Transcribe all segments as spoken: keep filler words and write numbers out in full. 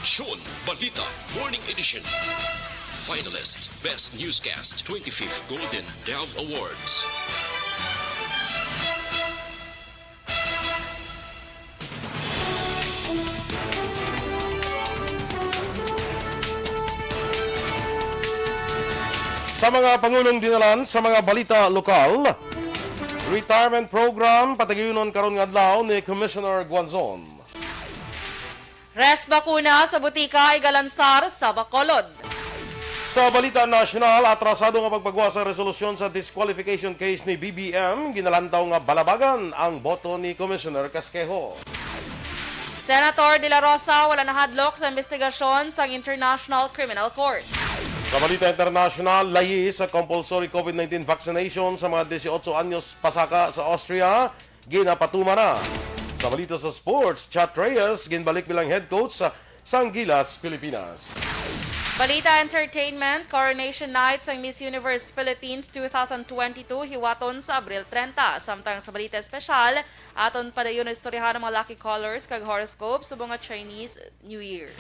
Aksyon Balita Morning Edition. Finalist, Best Newscast, twenty-fifth Golden Dove Awards. Sa mga pangulong dinalan sa mga balita lokal, retirement program patagayunon karon nga adlaw ni Commissioner Guanzon. Rest bakuna sa butika igalansar sa Bacolod. Sa balita nasyonal, atrasado nga pagpagwa sa resolusyon sa disqualification case ni B B M, ginalantaw nga balabagan ang boto ni Commissioner Casquejo. Senator De La Rosa wala nahadlok sa investigasyon sang International Criminal Court. Sa balita internasyonal, layi sa compulsory COVID nineteen vaccination sa mga dieciocho anyos pasaka sa Austria, ginapatuman na. Sa balita sa sports, Chat Reyes ginbalik bilang head coach sa Gilas Pilipinas. Balita entertainment, Coronation Night sang Miss Universe Philippines two thousand twenty-two hiwaton sa Abril treinta. Samtang sa balita espesyal, aton padayon istoryahan ang mga lucky colors kag horoscope subong nga Chinese New Year.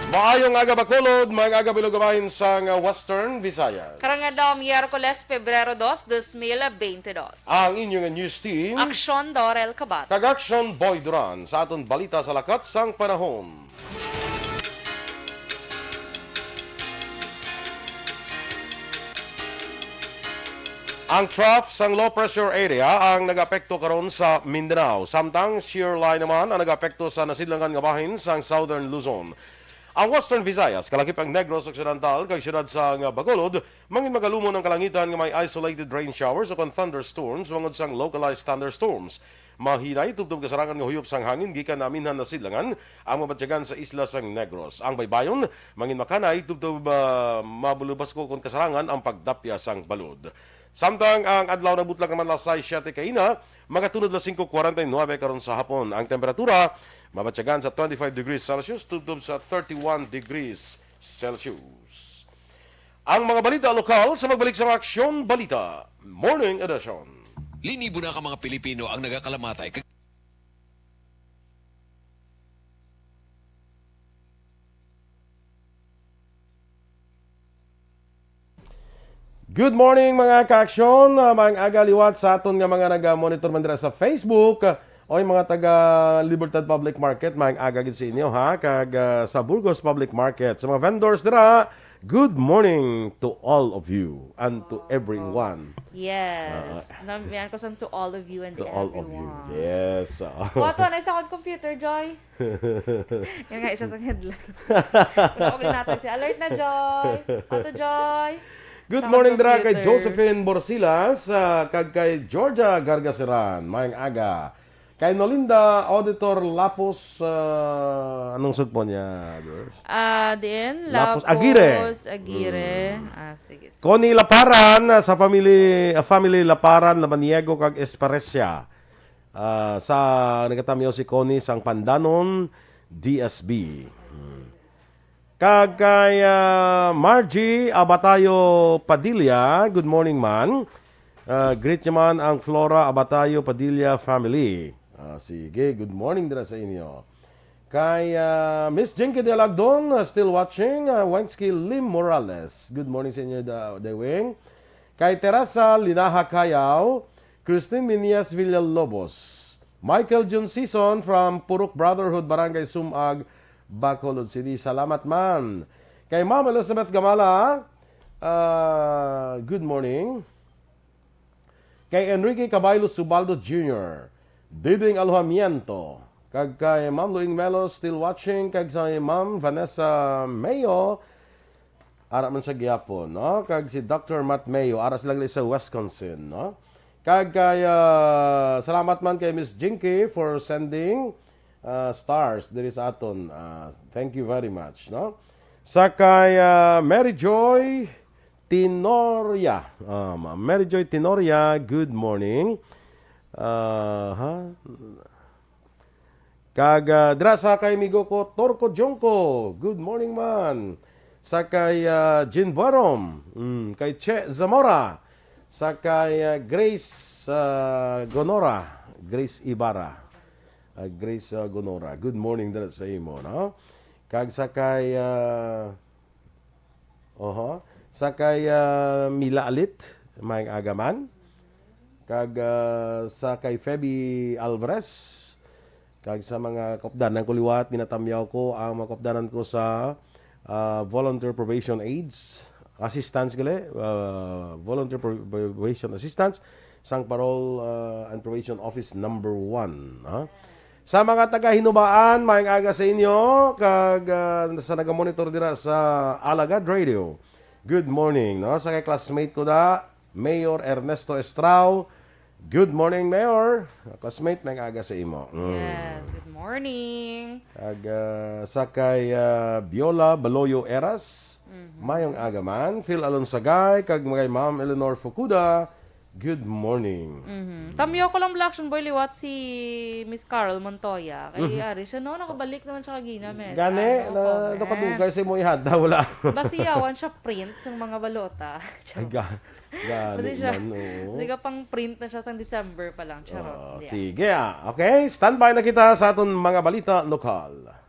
Maayong aga, Bacolod, maayong aga, Bilog Bahin sang Western Visayas. Karong adlaw, Miyerkules, Pebrero dos, dos mil bente dos. Ang inyo nga news team, Aksyon Dorel Kabat. Kag Aksyon Boy Duran sa aton balita sa lakat sang panahon. Ang trough sang low pressure area ang nag-apekto karon sa Mindanao, samtang shear line naman ang nag-apekto sa nasidlangan nga bahin sang Southern Luzon. Ang Western Visayas, kalakip ang Negros Occidental, kag siyudad sang Bacolod, mangin magalumon ang kalangitan nga may isolated rain showers o kon thunderstorms, bangod sang localized thunderstorms. Mahinay tubtob kasarangan nga huyop sang hangin gikan naminhan nasidlangan ang mabatyagan sa isla sang Negros. Ang baybayon, mangin makanay tubtob, ah, mabulubasko kon kasarangan ang pagdapya sang balod. Samtang ang adlaw nagbutlak naman alas sais siete kaina, magatunod alas singko kuwarenta y nuebe karon sa hapon. Ang temperatura, mabatyagan sa twenty-five degrees Celsius tubtob sa thirty-one degrees Celsius. Ang mga balita lokal sa pagbalik sa Aksyon Balita Morning Edition. Linibo na ka mga Pilipino ang nagakalamatay kag Good morning, mga kaaksyon. Ah, maayong aga liwat sa aton nga mga naga-monitor man dira sa Facebook. Oy, mga taga Libertad Public Market, maayong aga gid sa inyo, ha, kag, ah, sa Burgos Public Market. Sa mga vendors dira, good morning to all of you and to everyone. Yes. Ah. Namian ko sa to all of you and to all of you. Everyone. Yes. Kuha to, ano sa akong computer, Joy? Yan nga, isa sa headlines. Wala ko ginatag siya. Alert na, Joy. Ato, Joy. Good morning dira kay Josephine Borsilas, ah, kag kay Georgia Gargaseran. Maayong aga. Kay Nolinda Auditor Lapos, ah, anong sugpo niya, George? Ah, diin? Lapos Aguirre. Lapos Aguirre. Mm. Ah, sige, sige. Connie Laparan, ah, sa family, ah, family Laparan, Labaniego, kag Esparecia. Ah, sa nagatamyaw si Connie sang Pandanon, D S B. Hmm. Kag kay, ah, Margie Abatayo Padilla, good morning, man. Ah, greet niya man ang Flora Abatayo Padilla family. Ah, sige, good morning dira sa inyo. Kay, ah, Miss Jinky Dialagdong, ah, still watching. Ah, Wensky Lim Morales, good morning sa inyo, da-, Dewing. Kay Teresa Linaha Cayaw, Christine Minias Villalobos, Michael Jun Sison from Purok Brotherhood, Barangay Sumag, Bacolod City. Salamat man. Kay Ma'am Elizabeth Gamala, ah, good morning. Kay Enrique Cabaylo Subaldo Junior, Diding Alojamiento, kag kay Ma'am Luing Melo, still watching, kag sa Ma'am Vanessa Mayo, ara man sa gihapon, no? Kag si Doctor Matt Mayo, ara sila gali sa Wisconsin, no? Kag kay, ah, salamat man kay Miss Jinky for sending, ah, stars diri sa aton. Ah, thank you very much, no? Sa kay, ah, Mary Joy Tenoria. Ah, Ma'am Mary Joy Tenoria, good morning. Ah, ha? Kag, ah, dira sa kay amigo ko, Torco Jongco. Good morning, man. Sa kay, ah, Jean Buerom. Mm, kay Che Zamora. Sa kay, ah, Grace, ah, Gonora. Grace Ibarra. Ah, Grace, ah, Gonora. Good morning dira sa imo, no? Kag sa kay, ah, oho, sa kay, ah, Mila Alit, maayong aga man. Kag, ah, sa kay Feby Alvarez, kag sa mga kaupdanan ko liwat, ginatamyaw ko ang mga kaupdanan ko sa, ah, Volunteer Probation Aids Assistance gali, ah, Volunteer Pro-, Probation Assistance sang Parole, ah, and Probation Office number one, ha? Sa mga taga Hinubaan, maayong aga sa inyo, kag, ah, sa nagamonitor dira sa Alagad Radio. Good morning, no? Sa kay classmate ko da, Mayor Ernesto Estrao. Good morning, Mayor. Classmate, maayong aga sa imo. Mm. Yes, good morning. Kag, ah, sa kay, ah, Biola Baloyo Eras, Mhm. Maayong aga man. Phil Alonsagay, kag kay Ma'am Eleanor Fukuda, good morning. Mhm. Tamyaw ko lang, Black Action Boy, liwat si Miss Carol Montoya. Kay Mhm. ari siya, no? Nakabalik naman siya kagina, met. Gani, Ano, na, comment. Nakadugay sa imo ihanda, wala. Basiyawan siya print sa mga balota. Ay, ga-, gani Basi siya, man, oo. Basi ka pang print na siya sang December pa lang. Charot. Ah, Yeah. sige, ah. Okay, standby na kita sa aton mga balita lokal.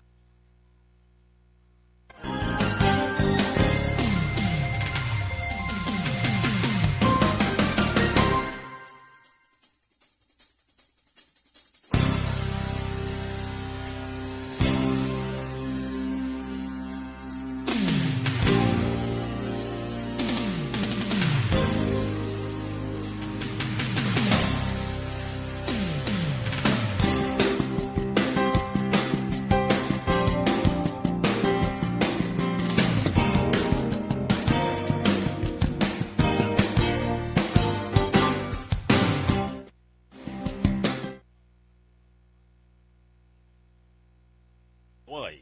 Way.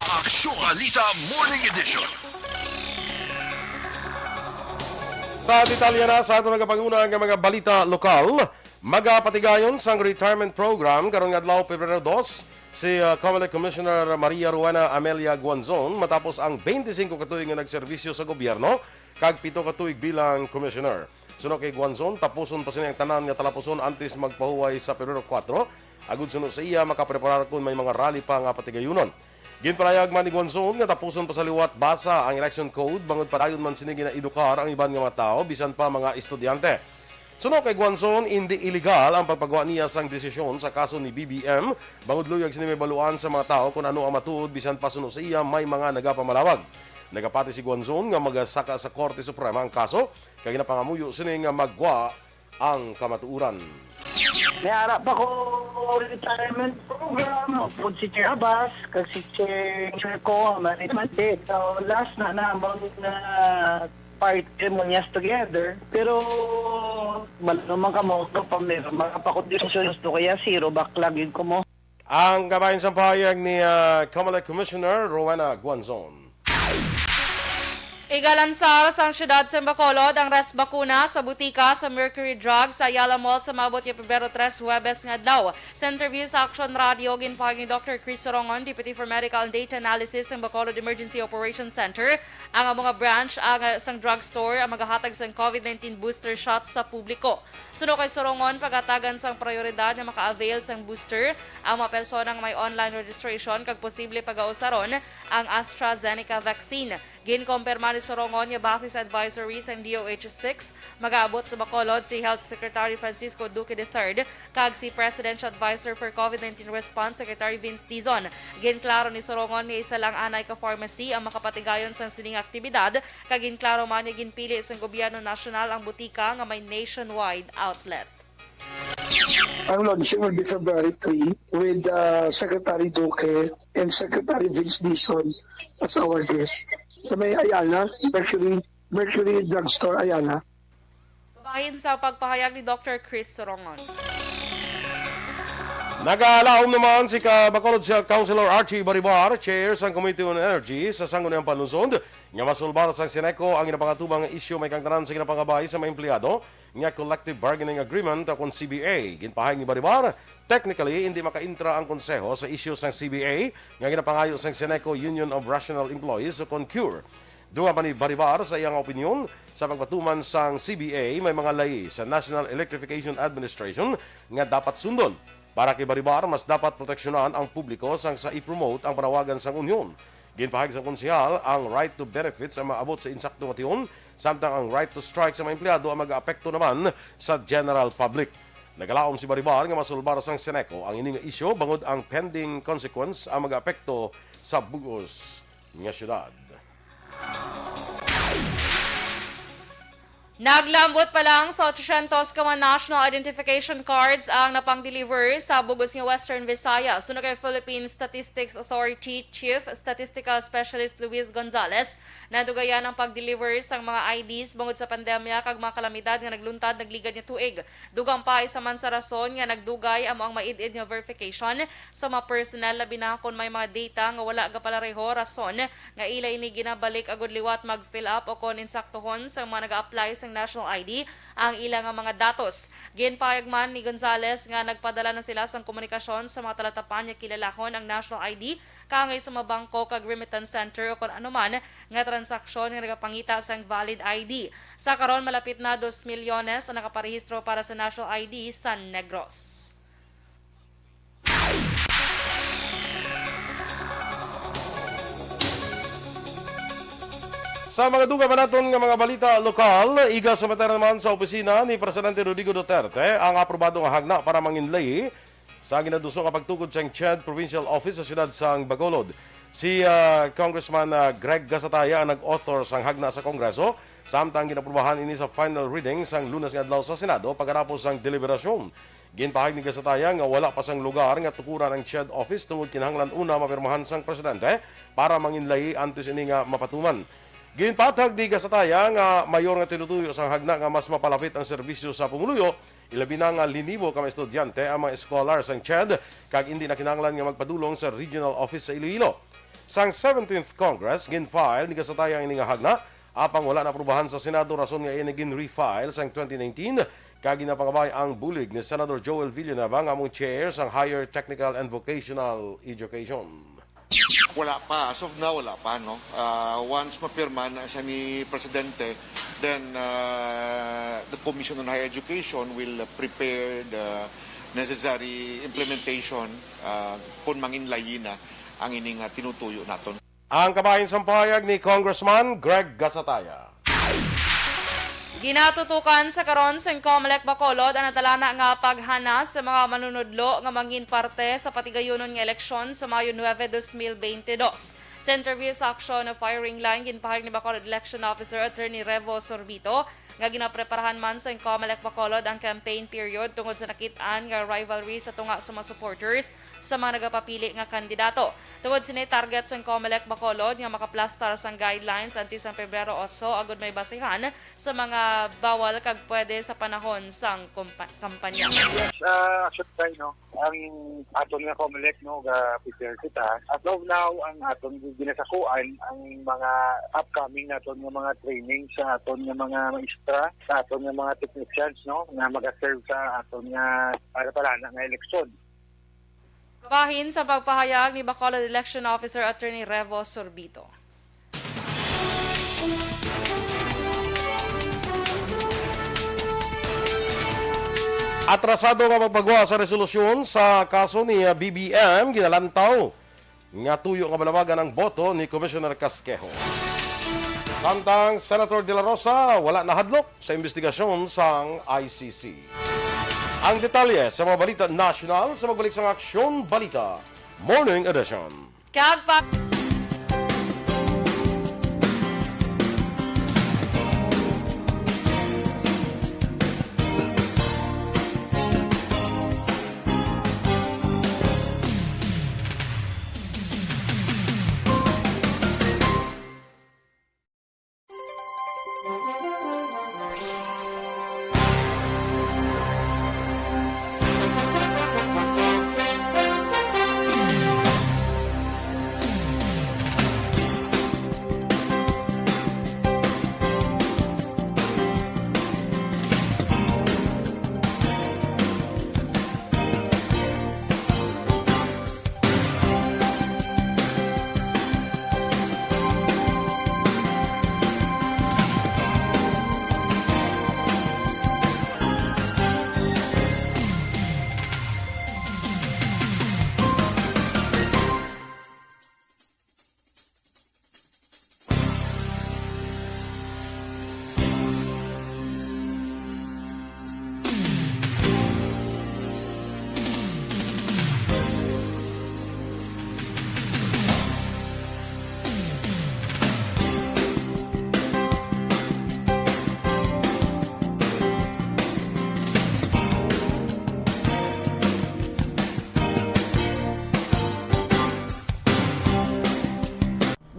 Aksyon Balita Morning Edition. Sa detalye na sa aton nagapanguna nga mga balita lokal, magapatigayon sang retirement program karon nga adlaw, Pebrero dos, si, ah, Comelec Commissioner Maria Rowena Amelia Guanzon matapos ang twenty-five ka tuig nga nagserbisyo sa gobyerno kag pito ka tuig bilang commissioner. Suno kay Guanzon, tapuson pa sini ang tanan nga talapuson antes magpahuway sa Pebrero kuwatro, agud suno sa iya makapreparar kon may mga rally pa nga patigayunon. Ginpahayag man ni Guanzon nga tapuson pa sa liwat basa ang election code bangod padayon man sini ginaedukar ang iban nga mga tawo, bisan pa mga estudyante. Suno kay Guanzon, indi iligal ang pagpagwa niya sang desisyon sa kaso ni B B M, bangod luyag sini mahibaluan sa mga tawo kon ano ang matuod, bisan pa suno sa iya may mga nagapamalawag. Nagapati si Guanzon nga magasaka sa Korte Suprema ang kaso, kag ginapangamuyo sini nga magwa ang kamatuoran. May ara pa ko retirement program, upod si Chair Abas, kag si Chair Chair ko, Mari Mate. So, last na na, among na part mo niya together. Pero, malo man ka mo, to, pag may mga pakondisyon, gusto kaya zero back lagi ko mo. Ang kabahin sang pahayag ni, ah, Comelec Commissioner Rowena Guanzon. Igalansar sang siyudad sa Bacolod ang rest bakuna sa butika sa Mercury Drug sa Ayala Mall sa maabot nga Pebrero tres, Huwebes nga adlaw. Sa interview sa Action Radio, ginpahayag ni Doctor Chris Sorongon, Deputy for Medical and Data Analysis sa Bacolod Emergency Operations Center, ang amo nga branch ang, ah, sang drugstore ang magahatag sang COVID nineteen booster shots sa publiko. Suno kay Sorongon, pagatagan sang prioridad nga maka-avail sang booster ang mga persona nga may online registration kag posible pagausaron ang AstraZeneca vaccine. Ginkumpirma ni Sorongon nga base sa advisory sang D O H six, magaabot sa Bacolod si Health Secretary Francisco Duque the third kag si Presidential Advisor for COVID nineteen Response, Secretary Vince Dizon. Ginklaro ni Sorongon nga isa lang anay ka pharmacy ang makapatigayon sang sining aktibidad, kag ginklaro man nga ginpili sang gobyerno nasyonal ang butika nga may nationwide outlet. Ang launching will be February three with, uh, Secretary Duque and Secretary Vince Dizon as our guest. Sa may Ayala, Mercury, Mercury Drugstore, Ayala. Bahin sa pagpahayag ni Doctor Chris Sorongon. Nagalaom naman si ka Bacolod City Councilor Archie Baribar, chair sang Committee on Energy sa Sangguniang Panlungsod, nga masulbar sang Ceneco ang ginapangatubang nga isyu, may kang tanan sa ginapangabay sa mga empleyado nga collective bargaining agreement o kon C B A. Ginpahayag ni Baribar, technically, hindi makaintra ang konseho sa isyu sang C B A nga ginapangayo sang Ceneco Union of Rational Employees o kon CURE. Dugang pa ni Baribar sa iyang opinyon, sa pagpatuman sang C B A, may mga layi sa National Electrification Administration nga dapat sundon. Para kay Baribar, mas dapat proteksyonan ang publiko sang sa i-promote ang panawagan sang unyon. Ginpahayag sang konsehal, ang right to benefits ang maabot sa insakto nga tion, samtang ang right to strike sa mga empleyado ang mag-aapekto naman sa general public. Nagalaom si Baribar nga masulbar sang Seneco ang ini nga isyu bangod ang pending consequence ang mag-aapekto sa bug-os nga syudad. Naglambot pa lang sa otsosyentos ka mga national identification cards ang napang-deliver sa bug-os nga Western Visayas. Suno kay Philippine Statistics Authority Chief Statistical Specialist Luis Gonzalez, nadugayan ang pag-deliver sang mga I Ds bangod sa pandemya kag mga kalamidad nga nagluntad nagligad nga tuig. Dugang pa, isa man sa rason nga nagdugay amo ang maid-id nga verification sa mga personnel, labi na kon may mga data nga wala gapalareho, rason nga ila ini ginabalik agud liwat mag-fill up o kon insaktuhon sang mga naga-apply sang national I D ang ila nga mga datos. Ginpahayag man ni Gonzalez nga nagpadala na sila sang komunikasyon sa mga talatapan nga kilalahon ang national I D kaangay sa mga bangko kag remittance center o kon anuman nga transaksyon nga nagapangita sang valid I D. Sa karon, malapit na dos milyones ang nakaparehistro para sa national I D sa Negros. Sa mga dugang pa naton nga mga balita lokal, igasumiter naman sa opisina ni Presidente Rodrigo Duterte ang aprobado nga hagna para manginlayi sa ginaduso nga pagtukod sang CHED Provincial Office sa siyudad sang Bacolod. Si, ah, Congressman, ah, Greg Gasataya ang nag-author sang hagna sa Kongreso, samtang ginaprobahan ini sa final reading sang Lunes nga adlaw sa Senado pagkatapos sang deliberasyon. Ginpahayag ni Gasataya nga wala pa sang lugar nga tukuran ang CHED office tungod kinahanglan una mapirmahan sang presidente para manginlayi antes ini nga mapatuman. Ginpatag ni Gasataya nga mayor nga tinutuyo sang hagna nga mas mapalapit ang serbisyo sa pumuluyo, ilabi na nga linibo ka mga estudyante ang mga scholar sang CHED kag indi na kinahanglan nga magpadulong sa regional office sa Iloilo. Sang seventeenth Congress, gin-file ni Gasataya ini nga hagna, apang wala naaprubahan sa Senado, rason nga ini gin-refile sang twenty nineteen, kag ginapangabay ang bulig ni Senador Joel Villanueva nga amo ang chair sang Higher Technical and Vocational Education. Wala pa. As of now, wala pa, no? Ah, once mapirma na siya ni Presidente, then, ah, the Commission on Higher Education will prepare the necessary implementation, ah, kung manginlayi na ang ini nga tinutuyo naton. Ang kabahin sang pahayag ni Congressman Greg Gasataya. Ginatutukan sa karon sang Comelec Bacolod ang natalana nga paghana sa mga manunudlo nga mangin parte sa patigayunon nga eleksyon sa Mayo nuebe, dos mil bente dos. Sa interview sa Aksyon Firing Line, ginpahayag ni Bacolod Election Officer Attorney Revo Sorbito nga ginapreparahan man sang Comelec Bacolod ang campaign period tungod sa nakit-an nga rivalry sa tunga sa mga supporters sa mga nagapapili nga kandidato. Tungod sini, target sang Comelec Bacolod nga makaplastar sang guidelines antes sang Pebrero oso agud may basihan sa mga bawal kag pwede sa panahon sang kumpa-, kampanya. Yes, ah, should try, no? Ang aton nga Comelec, no, ga-prepare kita. As of now, ang aton ginasakuan ang mga upcoming naton nga mga training sa aton nga mga maestra, sa aton nga mga technicians, no, nga maga-serve sa aton nga para-para na nga eleksyon. Kabahin sa pagpahayag ni Bacolod Election Officer Attorney Revo Sorbito. Atrasado nga pagpagwa sa resolusyon sa kaso ni, ah, B B M, ginalantaw nga tuyo nga balabagan ang boto ni Commissioner Casquejo. Samtang Senator De La Rosa wala nahadlok sa imbestigasyon sang I C C. Ang detalye sa mga balita nasyonal sa magbalik sang Aksyon Balita Morning Edition. Kag pa-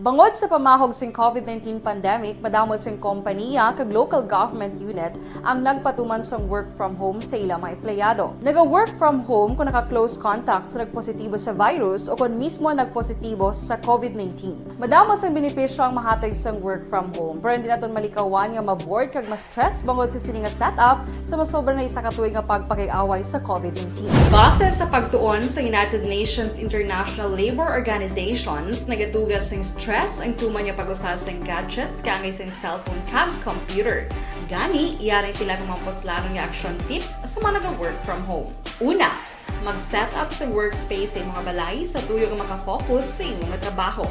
Bangod sa pamahog sing COVID nineteen pandemic, madamo sing kompaniya kag local government unit ang nagpatuman sang work from home sa ila mga empleyado. Naga-work from home kung naka-close contact sa nagpositibo sa virus o kon mismo nagpositibo sa COVID nineteen. Madamo sang benepisyo ang mahatag sang work from home, pero hindi naton malikawan nga ma-bored kag ma-stress bangod sa sini nga setup sa masobra na isa ka tuig nga pagpakig-away sa COVID nineteen. Base sa pagtuon sa United Nations International Labour Organizations, nagatuga sing stress ang tuman nga pag-usa sang gadgets kaangay sang cellphone kag computer. Gani, yari ang pila ka mga puslanon nga action tips sa mga naga-work from home. Una, mag-set up sa workspace sa imong balay sa tuyo nga makafocus sa imong trabaho.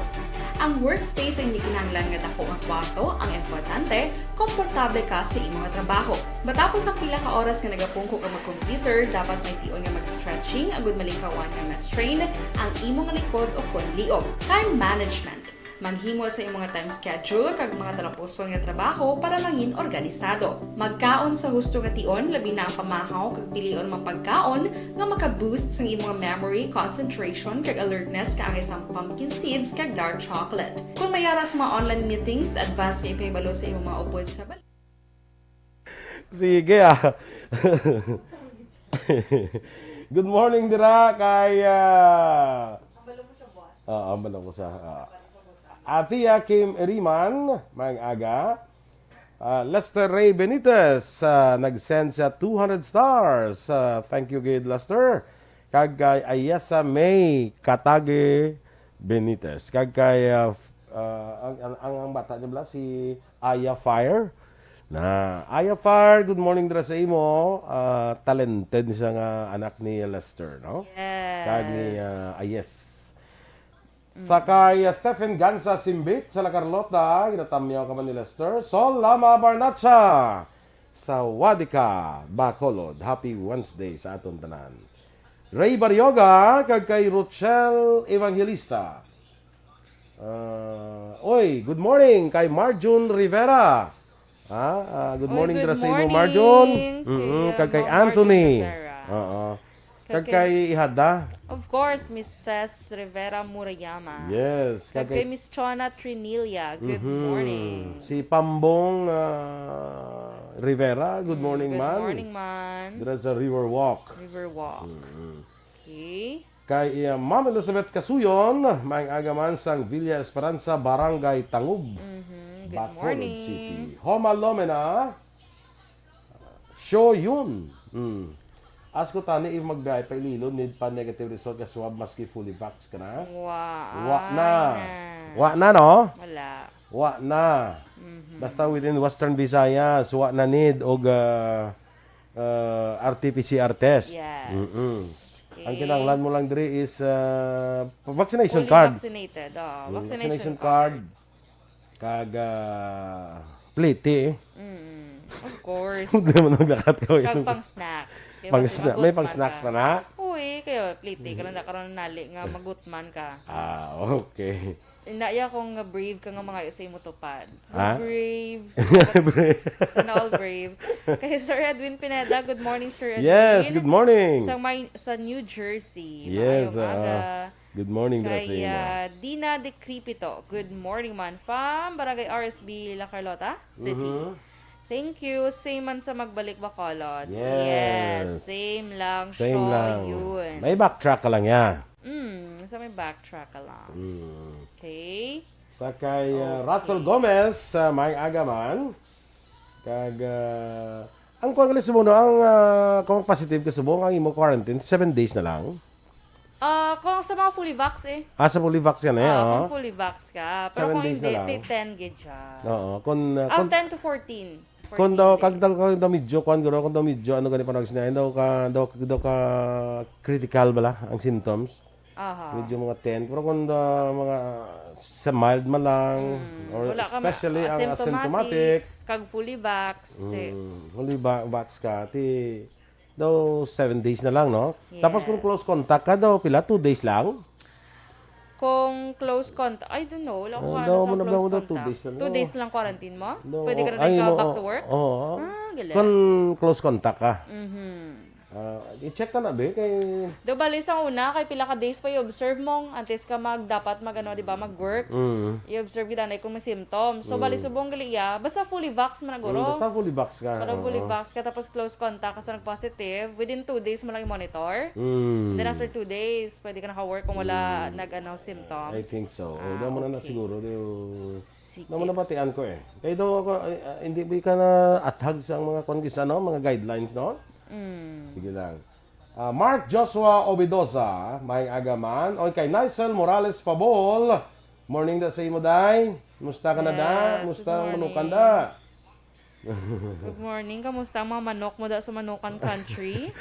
Ang workspace ay hindi kinahanglan nga dako nga kwarto, ang importante, komportable ka sa imong trabaho. Matapos ang pila ka oras nga nagapungko ka mag-computer, dapat may tion nga mag-stretching agud malikawan nga ma-strain ang imong likod o kon liog. Time management. Maghimo sa imong mga time schedule kag mga talapuson nga trabaho para mangin organisado. Magkaon sa husto nga tion, labi na ang pamahaw kag pilion mga pagkaon nga maka-boost sang imong memory, concentration, kag alertness kaangay sang pumpkin seeds kag dark chocolate. Kung may ara sa mga online meetings, advance nga ipahibalo sa imong mga upod sa balay. Sige, ah. Good morning dira kay, ah, ah, ambalo ko sa, ah, Athea Kim Eriman, maayong aga. Ah, Lester Ray Benitez, ah, nag-send sa two hundred stars. Ah, thank you gid, Lester. Kag kay Ayesa May Katage Benitez. Kag kay, ah, f-, ah, ang, ang, ang, ang bata niya bala, si Aya Fire. Na, Aya Fire, good morning dira sa imo. Ah, talented siya nga anak ni Lester, no? Yes. Kag ni, ah, Ayes. Mm. Sa kay, ah, Stephen Gansa Simbit, sa La Carlota, ginatamyaw ka man ni Lester. Sol Lama Barnacha, sa Wadika, Bacolod. Happy Wednesday sa aton tanan. Ray Barrioga, kag kay Rochelle Evangelista. Ah, oy, good morning kay Marjun Rivera. Ah, ah, good Oy, morning good dira sa imo, morning Marjun. Kay, Mm-mm, ah, kag kay Ma'am Anthony. Marjun Rivera. Oo. Kag Kag kay kay Ihada. Of course, Miss Tess Rivera Murayama. Yes, Kag kag kay kay Miss Chona Trinilla. Good Mhm. morning. Si Pambong, ah, Rivera, good Mm, morning, good man. morning, man. Dira sa Riverwalk. Riverwalk. Mm-mm. Okay. Kay, uh, Ma'am Elizabeth Casuyon, maayong aga man sang Villa Esperanza, Barangay Tangub, Mhm. Good Bacolod morning. City. Homa Lomena, Shoyun. Hmm. Ask ko tani if magbiyahe pa Iloilo, need pa negative result ka swab maski fully vax ka na? Wa Wa na. na. Wa na, no? Wala. Wa na. Mhm. Basta within Western Visayas, wa na need og, ah, ah, R T P C R test. Yes. Mm-mm. Ang Okay. kinahanglan mo lang diri is, ah, vaccination Fully card. vaccinated, oh. Mm, Vaccination vaccination card. card. Kag, ah, plete, eh. Mm, of course. Hindi naman naglakat ko Kag yun. pang snacks. Kaya Pang mas sna-, may magutman pang snacks ka. pa na? Uy, kaya plete ka lang na karon nali nga magutman ka. Ah, okay. Ina, ya kung nga brave ka nga mangayo sa imo tupad. Ha? Brave. Brave. Sana all brave. Kay Sir Edwin Pineda, good morning, Sir Edwin. Yes, good morning. Sa may, sa New Jersey. Yes, Maayong ah, aga. good morning, Kay, Rosina. ah, Dina De Cripito, good morning man from Barangay R S B La Carlota City. Mhm. Thank you. Same man sa magbalik Bacolod. Yes. Yes, same lang Same siya lang. yun. May backtrack ka lang, ya. Mm, sa may backtrack ka lang. Mm. Okay. Sa kay, uh, Okay. Russell Gomez, uh, maayong aga man. Kag, uh, ang kuwan gali subong, no, ang, uh, kung positive ka subong, ang imo quarantine, seven days na lang. Ah, kung sa mga fully vax eh. Ah, sa fully vax yan eh, Ah, oh. kung fully vax ka. Pero Seven kung days hindi, na lang. ti-, ten gid siya. Oo, kung, uh, Ah, kung ten to fourteen. Kung daw, Fourteen days. kag daw, kag daw medyo, kuwan, guro, kung daw medyo, ano gani pa nagsinay, daw ka, daw, daw ka critical bala ang symptoms. Aha. Medyo mga ten. Pero kung daw mga sa mild man lang, Mm. or Wala ka ma-, especially ang asymptomatic, asymptomatic, kag fully vax, ti- Mm, fully va-, vax ka, ti, daw seven days na lang, no? Tapos kung Yes. close contact ka daw, pila? Two days lang? Kung close contact, I don't know. Wala ko Ah, ano daw, sa muna close ba, two contact. days na lang. Two days lang quarantine mo? No, Pwede ka na ay, din ka mo, back oh, to work? oo. Ah, galing. Kung close contact ka. Mhm. Ah, i-check ka na, be, kay Do bali sa una, kay pila ka days pa i-observe mo, antes ka mag, dapat mag, ano, di ba, mag-work. Mm. I-observe gid anay kung may symptoms. So, bali Mm. subong gali iya, basta fully vax man na, guro. Mm, basta fully vax ka. Basta fully Oo. vax ka, tapos close contact ka sa nag-positive, within two days mo lang i-monitor. Mm. And then after two days, pwede ka naka-work kung wala Mm. nag-ano, symptoms. I think so. Ah, Damo na na okay. siguro. Di, Sige. Damo na batian ko eh. Kay daw ako, ay, ah, hindi ba ka na athag sa mga kwan gisa, no? Mga guidelines, no? Mm. Sige lang. Ah, Mark Joshua Obidosa, may agaman. O kay Nicel Morales Pabol. Morning da sa imo, day. Musta ka na, da? Yes, Musta good ang manukan, morning. da? Good morning. Kamusta ang mga manok mo da sa manukan country?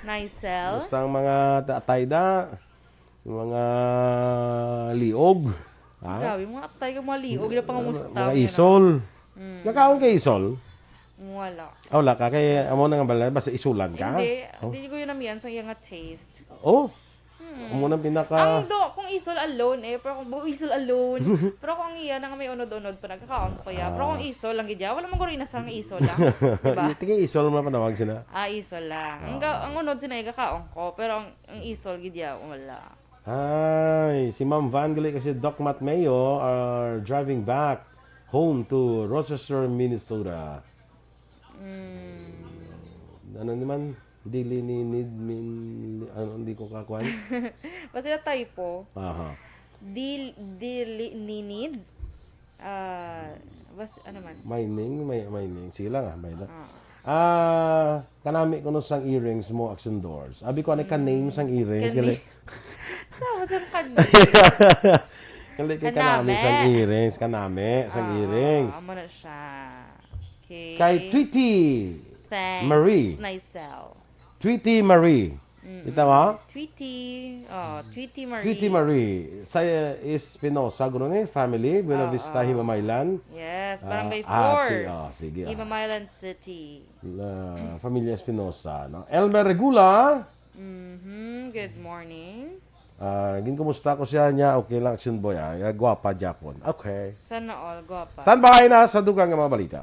Nicel? Musta ang mga ta-, atay, da? Yung mga liog? Ha? Grabe, mga atay ka, mga liog, na pangamusta, Mga you know? isol? Mm. Nakaon kay isol? Wala. Ah, wala ka. Kay amo na nga bala, basta isulan ka? Hindi. Oh. Hindi ko yun namiyan sa iyang taste. Oh? Hmm. Amo nang pinaka Ang do, kung isol alone eh, pero kung bu-, isol alone, pero kung ang iya na nga may unod-unod pa, nagkakaon ko ya. Pero kung Ah. isol lang gid ya, wala man guro inasal nga isol lang. Diba? Tingin isol man panawag sila. Ah, isol lang. Ang Ah. ga-, ang unod sila igakaon ko, pero ang, ang isol gid ya, wala. Ay, si Ma'am Van gali kasi Doc Matt Mayo are driving back home to Rochester, Minnesota. Mm. Ano naman? Dili ni need min, ano, hindi ko kakuan? Basta typo. Aha. Dil-, dili ni need. Ah, bas-, ano man? Mining, may, mining. Sige lang, ah, may na. Ah. Ah, kanami kuno sang earrings mo, Action Doors. Abi ko, ano ka Mm. name sang earrings? Kani-, Gali. Sa, sa kani? Gali kay kanami Kanami. sang earrings, kanami sang Ah, earrings. amo na siya. Okay. Kay Tweety Thanks, Marie. Nicel. Tweety Marie. Mm-mm. Kita mo? Tweety. Oh, Tweety Marie. Tweety Marie. Sa, uh, Espinosa, guro ni family, Buena Oo. Vista, Himamaylan. Yes, Ah, Barangay ate, four. oh, sige, ah. Himamaylan City. La, Familia Espinosa, no? Elmer Regula. Mhm, good morning. Ah, ginkumusta ko siya niya, okay lang, Action Boy, ah. Nga gwapa gyapon. Okay. Sana all, gwapa. Standby na sa dugang nga mga balita.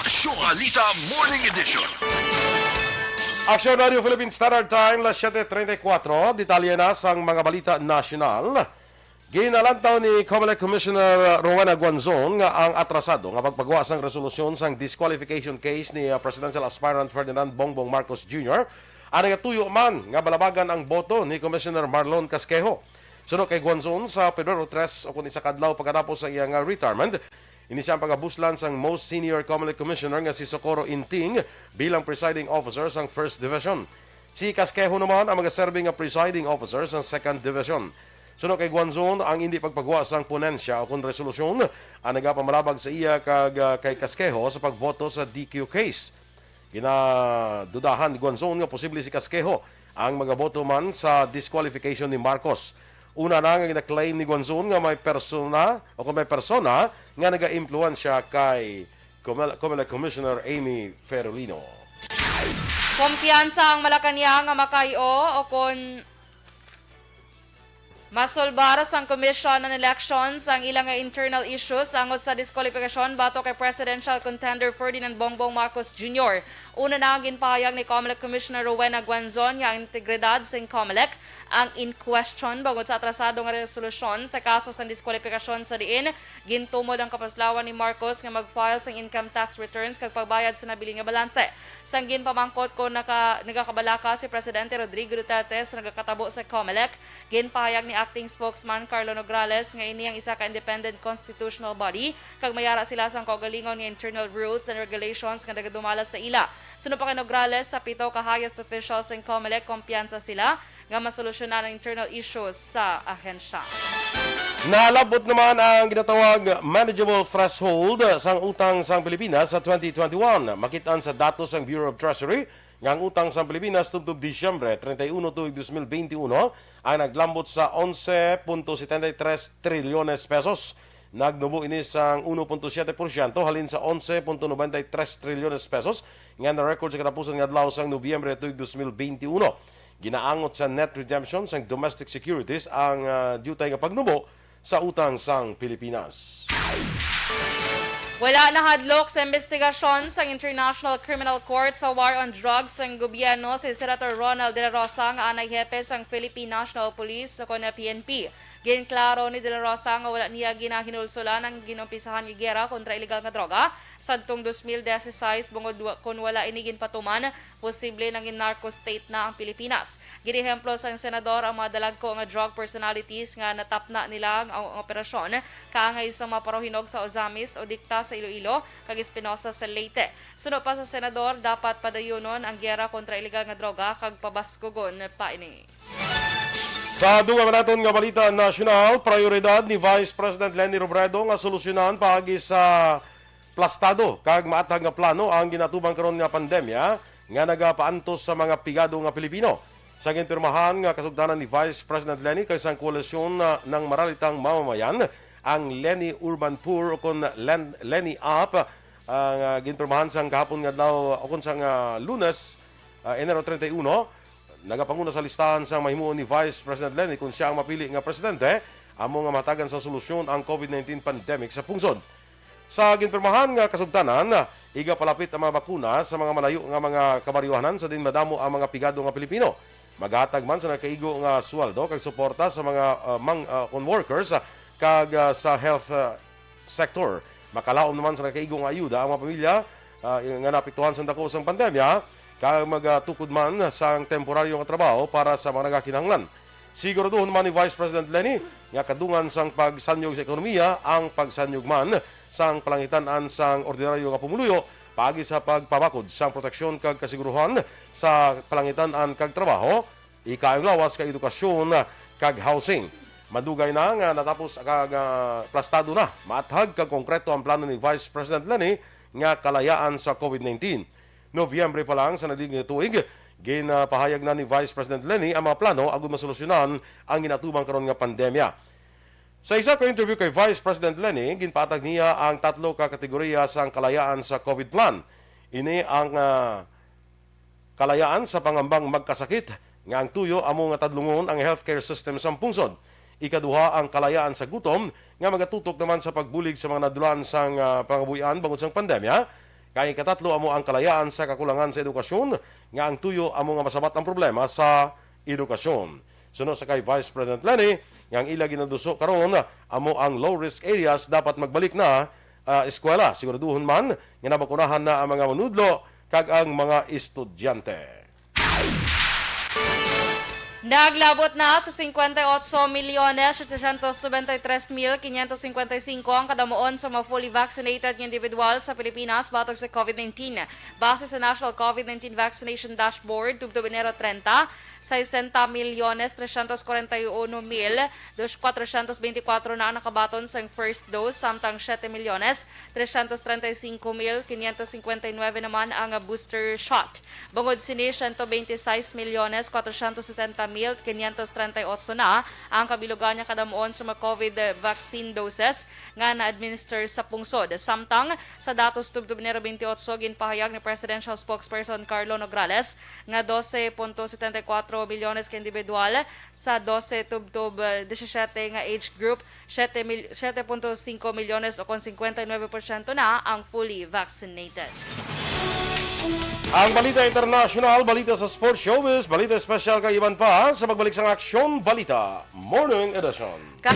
Aksyon Balita Morning Edition. Aksyon Radio Philippine Standard Time, las siete treinta y cuatro. Detalye na sang mga balita nasyonal. Ginalantaw ni Comelec Commissioner Rowena Guanzon nga ang atrasado nga pagpagwa sang resolusyon sang disqualification case ni, uh, presidential aspirant Ferdinand Bongbong Marcos Junior Ang nagatuyo man nga balabagan ang boto ni Commissioner Marlon Casquejo. Suno kay Guanzon, sa Pebrero tres, o kun isa ka adlaw pagkatapos sa iya nga retirement, ini siya ang pagabuslan sang most senior Comelec Commissioner nga si Socorro Inting bilang presiding officer sang First Division. Si Casquejo naman ang magaserbi nga presiding officer sang Second Division. Suno kay Guanzon, ang indi pagpagwa sang ponensya o kon resolusyon ang nagapamalabag sa iya kag, ah, kay Casquejo sa pagboto sa D Q case. Ginadudahan ni Guanzon nga posible si Casquejo ang magaboto man sa disqualification ni Marcos. Una na nga gina-claim ni Guanzon nga may persona o kung may persona nga nagaimpluwensya kay Comel-, Comelec Commissioner Amy Ferolino. Kumpiyansa ang Malacañang nga makayo o kon masulbar sang Commission on Elections ang ila nga internal issues angod sa diskwalipikasyon batok kay presidential contender Ferdinand Bongbong Marcos Junior. Una na ang ginpahayag ni Comelec Commissioner Rowena Guanzon nga ang integridad sang Comelec ang in question bangod sa atrasado nga resolusyon sa kaso sang diskwalipikasyon, sa diin gintumod ang kapuslawan ni Marcos nga mag-file sang income tax returns kag pagbayad sa nabilin nga balanse. Sang ginpamangkot kon naka-, nagakabalaka si Presidente Rodrigo Duterte sa nagakatabo sa Comelec, ginpahayag ni Acting Spokesman Carlo Nograles nga ini ang isa ka independent constitutional body kag may ara sila sang kaugalingon nga internal rules and regulations nga nagadumala sa ila. Suno pa kay Nograles, sa pito ka highest officials sa Comelec, kumpiyansa sila nga masolusyonan ang internal issues sa ahensya. Nalab-ot naman ang ginatawag manageable threshold sang utang sang Pilipinas sa twenty twenty-one. Makit-an sa datos sang Bureau of Treasury nga ang utang sang Pilipinas tubtob Disyembre treinta y uno tuig dos mil beinti uno ang naglambot sa onse punto setenta y tres trilyones pesos. Nagnubo ini sang uno punto siete porsyento halin sa onse punto noventa y tres trilyones pesos nga na-record sa katapusan nga adlaw sang Nobyembre tuig dos mil beinti uno. Ginaangot sa net redemption sang domestic securities ang, ah, diutay nga pagnubo sa utang sang Pilipinas. Wala nahadlok sa imbestigasyon sang International Criminal Court sa war on drugs sang gobyerno si Senator Ronald De La Rosa nga anay hepe sang Philippine National Police o kon P N P. Ginklaro ni De La Rosa nga wala niya ginahinulsulan ang ginumpisahan nga giyera kontra iligal nga droga sadtong dos mil dieciséis, bangod wa-, kon wala ini ginpatuman, posible nangin narco state na ang Pilipinas. Ginehemplo sang senador ang mga dalagko nga drug personalities nga natapna nila ang, ang operasyon, kaangay sa mga paruhinog sa Ozamiz o Dicta sa Iloilo, kag Espinosa sa Leyte. Suno pa sa senador, dapat padayunon ang giyera kontra iligal nga droga kag pabaskugon pa ini. Sa dugang naton nga balita nasyonal, prayoridad ni Vice President Leni Robredo nga solusyonan paagi sa plastado kag maathag nga plano ang ginatubang karon nga pandemya nga nagapaantos sa mga pigado nga Pilipino. Sa ginpirmahan nga kasugdanan ni Vice President Leni kag sang koalisyon na ng Maralitang Mamamayan, ang Leni Urban Poor o kon Len-, Leni Up, ah, nga ginpirmahan sang kahapon nga adlaw o kon sang, ah, Lunes, ah, Enero treinta y uno, nagapanguna sa listahan sang mahimuon ni Vice President Leni kon siya ang mapili nga presidente, amo nga mahatagan sa solusyon ang COVID nineteen pandemic sa pungsod. Sa ginpirmahan nga kasugtanan, igapalapit ang mga bakuna sa mga malayo nga mga kabaryohanan sa diin madamo ang mga pigado nga Pilipino. Maghatag man sa nakaigo nga sweldo kag suporta sa mga, ah, mang-, ah, kon workers, ah, kag, ah, sa health, ah, sector. Makalaom naman sa nakaigo nga ayuda ang mga pamilya, ah, nga naapektuhan sa dako sang pandemya, kag magatukod man sang temporaryo nga trabaho para sa mga nagakinahanglan. Siguraduhon man ni Vice President Leni nga kadungan sang pagsanyog sa ekonomiya ang pagsanyog man sang palangitan-an sang ordinaryo nga pumuluyo paagi sa pagpabakod sang proteksyon kag kasiguruhan sa palangitan-an kag trabaho, ikaayo nga lawas kag edukasyon kag housing. Madugay na nga natapos kag, ah, plastado na, maathag kag konkreto ang plano ni Vice President Leni nga kalayaan sa COVID nineteen. Nobyembre pa lang sa nagligid nga tuig, ginapahayag na ni Vice President Leni ang mga plano agud masolusyonan ang ginatubang karon nga pandemya. Sa isa ka interview kay Vice President Leni, ginpahatag niya ang tatlo ka kategorya sang kalayaan sa COVID plan. Ini ang, ah, kalayaan sa pangambang magkasakit nga ang tuyo amo nga tadlungon ang healthcare system sa pungsod. Ikaduha, ang kalayaan sa gutom nga magatutok naman sa pagbulig sa mga nadulaan sang, ah, pangabuhian bangod sang pandemya. Kay ikatatlo amo ang kalayaan sa kakulangan sa edukasyon nga ang tuyo amo nga masabat ang problema sa edukasyon. Suno sa kay Vice President Leni, nga ang ila ginaduso karon amo ang low-risk areas dapat magbalik na, ah, eskwela. Siguraduhon man nga nabakunahan na ang mga manudlo kag ang mga estudyante. Naglabot na sa cincuenta y ocho milyones setecientos noventa y tres mil quinientos cincuenta y cinco ang kadamuon sa mga fully vaccinated nga individual sa Pilipinas batok sa COVID nineteen. Base sa National COVID nineteen Vaccination Dashboard, tubtob Enero treinta, sesenta milyones trescientos cuarenta y uno mil cuatrocientos veinticuatro na ang nakabaton sang first dose, samtang siete milyones trescientos treinta y cinco mil quinientos cincuenta y nueve naman ang booster shot. Bangod sini, ciento veintiseis milyones cuatrocientos setenta mil quinientos treinta y ocho na ang kabilugan nga kadamuon sa mga COVID vaccine doses nga na-administer sa pungsod. Samtang sa datos tubtob Enero twenty-eight, ginpahayag ni Presidential Spokesperson Carlo Nograles nga doce punto setenta y cuatro milyones ka individual sa doce tubtob, eh, disisyete nga age group, siete mil, siete punto singko milyones o kon cincuenta y nueve porsyento na ang fully vaccinated. Ang balita international, balita sa sports, showbiz, balita espesyal kag iban pa sa pagbalik sang Aksyon Balita Morning Edition. Ka-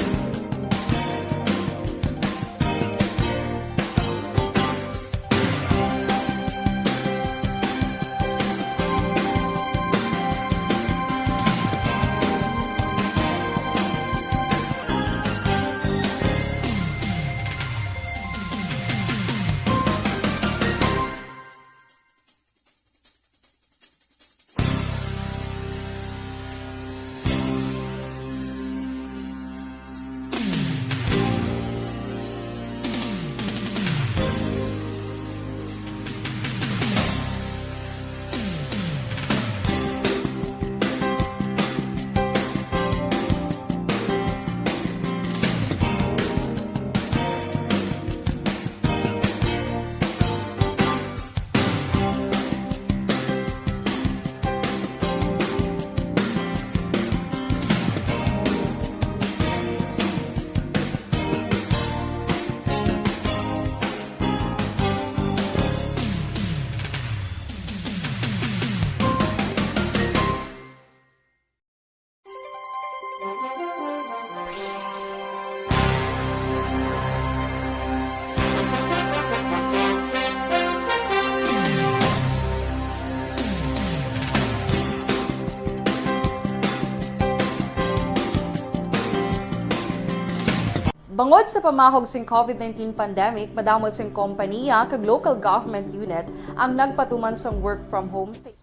Bangod sa pamahog sing COVID nineteen pandemic, madamo sing kompaniya kag local government unit ang nagpatuman sang work from home sa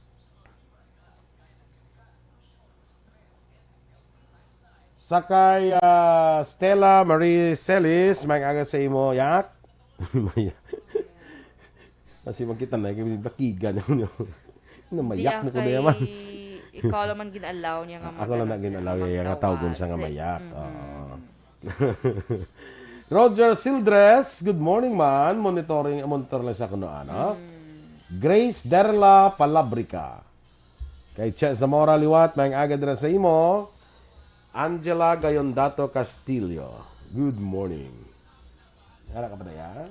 Sa kay, ah, Stella Marie Celis, may aga sa imo, yak. Maya. Kasi magkita na, kay bakigan na mo. Namayak mo ko na yaman. Ikaw lang man gin-allow niya nga. Ako lang na gin-allow niya nga tawgon sa nga mayak. Mm-hmm. Oo. Roger Sildres, good morning, man. Monitoring, monitor lang sa kuno, ano? Mm. Grace Derla Palabrica. Kay Che Zamora liwat, may aga dira sa imo. Angela Gayondato Castillo, good morning. Ara ka pa daya?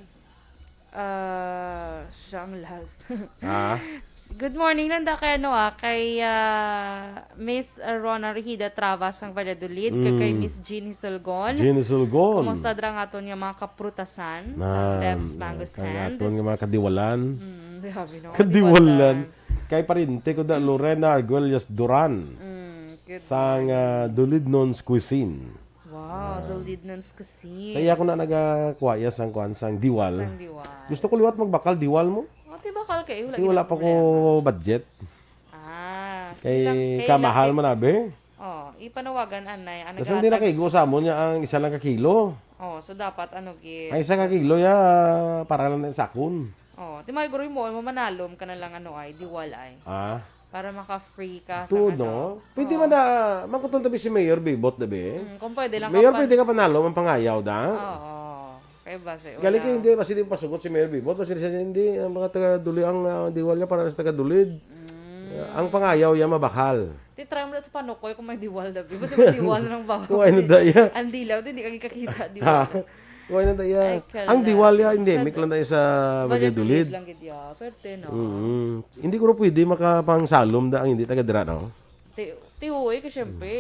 Ah, siya ang last. Ah? S-, good morning lang da kay ano, ah, kay, ah, Miss Rona Rehida Travas ng Valladolid, kay, kay Mm. Miss Jean Hisulgon. Jean Hisulgon. Kumusta dira ang aton nga mga kaprutasan sa Nan, Deb's Mango kay Stand? Aton nga mga kadiwalan. Mm, grabe, no? Kadiwalan. Kadiwalan. Kay parente ko da, Lorena Arguelles Duran. Mm, good morning. Sang, ah, Dulidnon's Cuisine. Wow, ah, Dulidnon's Cuisine. Sa iya ko na nagakuha iya sang kuan, sang diwal. Sang diwal. Gusto ko liwat magbakal diwal mo. Oh, ti bakal kayo, lagi wala pa ko problema. Budget. Ah, sige lang, kay kamahal man, abi. Oh, ipanawagan, anay, ang naghatag. Kasi hindi na kaigo sa amon niya ang isa lang ka kilo. Oh, so dapat, ano, gi- Ang isa ka kilo, ya, para lang na sakon. Oh, ti may guro mo, mamanalom ka na lang, ano, ay, diwal, ay. Ah? Para maka-free ka sa, ano. Tuod, no? Pwede man na, mangkuton tabi si Mayor Bibot, tabi. Mm, kung pwede lang Mayor, pwede ka panalom ang pangayaw, da? Oo. Kaya ba, si, gali wala. Kay hindi, basi di pasugot si Mayor Bibot, basi siya hindi, ang mga taga Duli, ang, ah, diwal niya para sa taga Dulid. Mm. Ang pangayaw niya mabakal. Ti-try mo na sa Panukoy kung may diwal, tabi. Basta may diwal ng baboy. Kuha na da iya. Ang dilaw, di, di ka kakita, diwal. Ha? Wala na iya. Ay, kala. Ang diwal ya, endemic lang na sa Valladolid. Valladolid lang gid ya. Perte, no? Mm. Hindi ko pwede makapangsalom da ang hindi taga dira, no? Ti-, Ay, uy, kay syempre,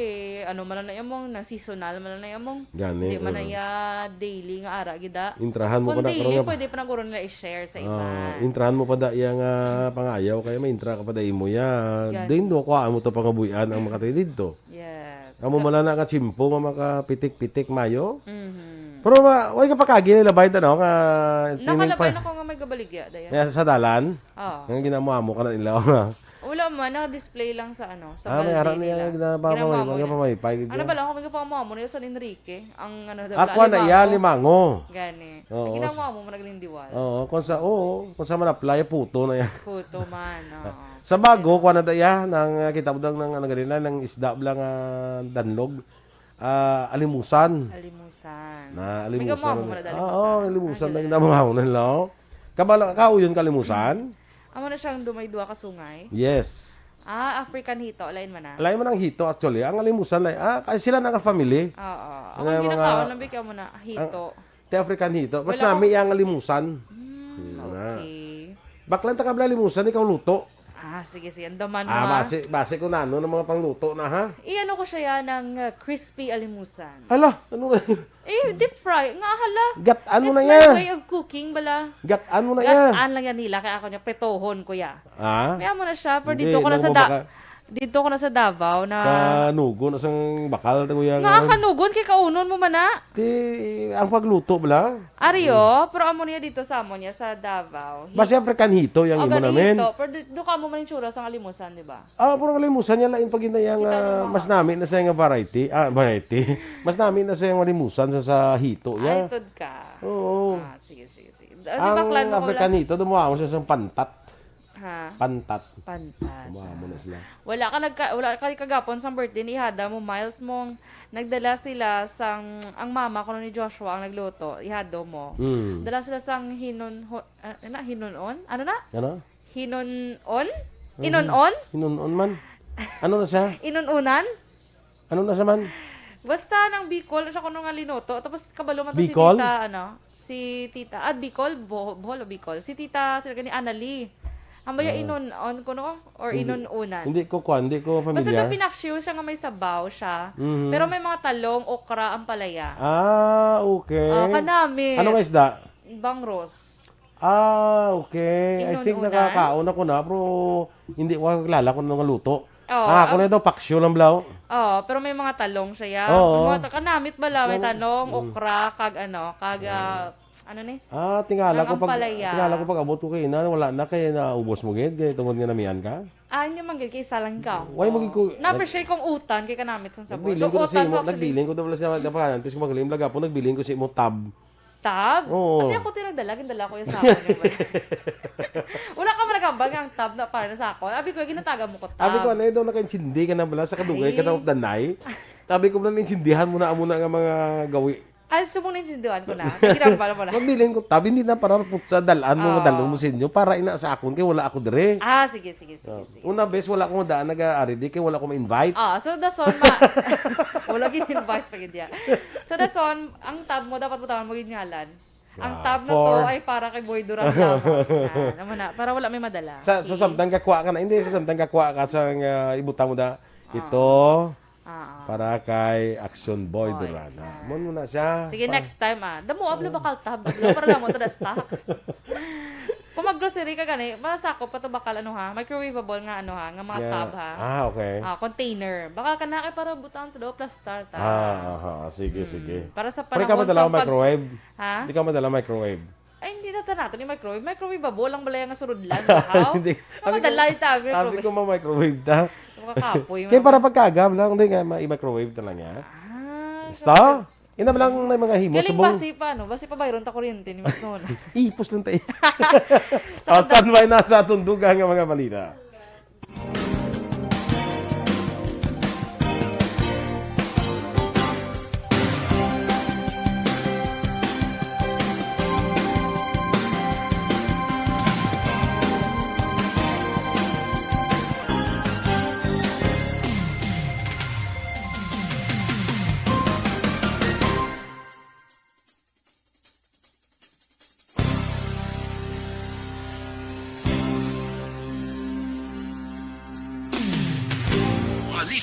ano man lang na imong, na seasonal man lang na imong. Gani, Hindi man na oo. iya daily nga ara gida. Intrahan mo Kung pa na daily, karon nga pwede pa na guro nila i-share sa Ah, iban. Intrahan mo pa da iya nga pangayaw, kaya may intra ka pa da imo ya. Gani. Din do, kuhaan mo to pangabuyan ang makatay didto. Yes. Amo Ka- man na nga tsimpo nga makapitik-pitik mayo. Mhm. Pero ma, way ka pakagi nila bay, ano, nga tining Nakalabay pa- na ko nga may gabaligya, daya. Kaya sa dalan, Oo. nga ginamo-amo ka na nila, ha? Wala man, naka-display lang sa ano, sa Ah, may balde ara niya nila. nga ginapamamay-, Ginamamo nila. ginapamay-pay, Ano gid ba lang, ako may gapamamo nila sa Enrique, ang ano, Ah, kuha na iya, limango. Gani. Oo. Ginamamo mo naglindiwal. Oo, kung sa, oo, kung sa man apply, puto na yan. Puto man, oo. Sa bago, kuha na da iya, nang, ah, kita mo daw ng, ano, ganina, ng isda bala nga danlog. Ah, alimusan. Alimusan. Na May alimusan. gamuha mo na da Ah, alimusan. oo, alimusan Ah, na galing. Yung namuhaw na nila, oh. Kabalo, kauyon ka alimusan? Amo na siyang dumay duha ka sungay. Yes. Ah, African hito, lain man na. Lain man ang hito, actually. Ang alimusan, like, ah, kay sila na ka family. Oo. Ang Ako mga ginakaon lang bigyan mo na hito. Te African hito. Mas Wala nami akong ang alimusan. Hmm, Hmm, na. okay. Baklan ta kabla alimusan, ikaw luto. Ah, sige, sige. Andaman mo, Ah, ha? base, base ko na ano ng mga pangluto na, ha? Iano ko siya yan ng, uh, crispy alimusan. Hala, ano na? Eh, deep fry. Nga, hala. Gat-an mo It's na my yan. way of cooking, bala. Gat-an mo na yan. Gat-an lang yan nila, kaya ako niya, pretohon ko ya. Ah? Kaya mo na siya, pero Hindi, dito ko na nang sa da-, mabaka- dito ko na sa Davao na Kanugon, asang bakal, ta, kuya, Nga nga. kanugon, kay kaunon mo man na. Di, ang pagluto, bala? Ari, Mm. oh, pero amo niya dito sa amo niya, sa Davao. Hi- Basta African hito, yung Oh, imo gani namin. hito. Pero di, do ka mo man yung tsura sa alimusan, di ba? Ah, pero ang alimusan niya, lain pag yun na yung, Kita ah, mo, mas ah. nami na siya nga variety. Ah, variety. Mas nami na siya nga alimusan sa, sa hito, Ay, ya. tod ka. Oo. Ah, sige, sige, sige. Ah, si Ang baklan mo, African wala? hito, dumuha mo siya sa pantat. Ha? Pantat. Pantat. Dumuha mo na sila. Wala ka nagka-, wala ka kagapon sa birthday ni ihada mo, Miles, mong nagdala sila sang, ang mama ko ni Joshua ang nagluto, ihado mo. Hmm. Dala sila sang hinon-, ho-, ah, ano na, hinunon? Ano na? Ano? Hinon-on? Ano? Inon-on? Hinon-on man. Ano na siya? Inon-unan? Ano na siya man? Basta nang Bicol, siya kuno nga linuto. Tapos kabalo man to si Bicol? Tita, ano, si Tita, ah, Bicol, Bo-, Bohol o Bicol. Si Tita, sila gani, Annalie. Ang baya Ah. inon-on kuno, or Hindi, inon-unan? hindi ko kwan, hindi ko Basta familiar. daw pinaksiw siya nga may sabaw siya. Mhm. Pero may mga talong, okra, ampalaya. Ah, okay. Ah, kanami. Ano nga isda? Bangros. Ah, okay. I think Inon-unan? nakakaon ako na, pero hindi ko kakilala kung ano nga luto. Oo, Ah, ako ang na daw, paksiw lang, blaw. Oo, pero may mga talong siya, ya. Oo. May mga ta-, kanamit bala, may Nang-, talong, mm. okra, kag ano, kag, ah, ano ni? Ah, tingala Ang ko pag, ampalaya. tingala ko pag abot ko kay ina, wala na, kay naubos mo gid, kay tungod nga namian ka? Ah, hindi man gid, kay isa lang ka. Why mo gid ko Na-appreciate kong utan, kay kanamit sang sabor. Nagbilin So, ko na sa utan imo, to, actually. nagbilin ko daw pala sa, sa pangalan, tapos magaling, blaga po, nagbilin ko sa imo tab. Tab? Oo. Ate, ako tinagdala, gindala ko yung sa akin. Wala ka man nagambal nga ang tab na para sa ako. Abi ko, ginataga mo ko tab. Abi ko, anay daw nakaintindi ka na bala sa kadugay Ay. ka na danay. Abi ko, naintindihan mo na amo na nga mga gawi. Ay, subong naintindihan ko na. Ginambal mo na. Mabilin ko, tab, hindi na para putsa, dalan mo, Oo. madalon mo sa inyo, para ina sa akon, kay wala ako dire. Ah, sige, sige, sige, So, sige. una, bes, wala akong daan nag-aari di, kay wala ko ma-invite. Ah, so, dason, ma-, wala gin-invite pa gid ya. So, dason, ang tab mo, dapat butangan mo gid ngalan. Ang Ah, tab na to for ay para kay Boy Duran lamang. Yan, naman na, para wala may madala. Sa, so, Sige. samtang kakuha ka na, hindi, sa samtang kakuha ka sa, ah, ibutang mo na, Ah. ito, Ah, ah. para kay Action Boy Boy, Duran, ha? yan. Mo muna siya. Sige, Pa- next time, ah. Damo, abla, Oo. bakal tab, abla, para lang mo to, the stocks. Kung mag-grocery ka gani, masakop ka to bakal, ano, ha? Microwavable nga, ano, ha? Nga mga Yeah. tab, ha? Ah, okay. Ah, container. Baka ka na kay para butang to daw, plastar ta. Ah, aha. Sige, Mm. sige. Para sa Pero ikaw panahon madala sa ang pag- microwave? Ha? Di ka madala microwave? Ay, hindi na ta nato ni microwave. Microwave ba? Bolang balaya nga surudlan, bahaw? Hindi. Ano Sabi ko, madala yung tawag sabi microwave? ko, ma-microwave ta. Makakapoy, Kaya mga para pagkagam lang, hindi nga, ma-, i-microwave ta lang niya. Ah, Basta, so, ina lang na mga himo Galing subong. basi pa, ano? Basi pa bayron ta kuryente ni Mas Nona. Ipos lang tayo. Sa Oh, standby na sa aton dugang nga mga balita.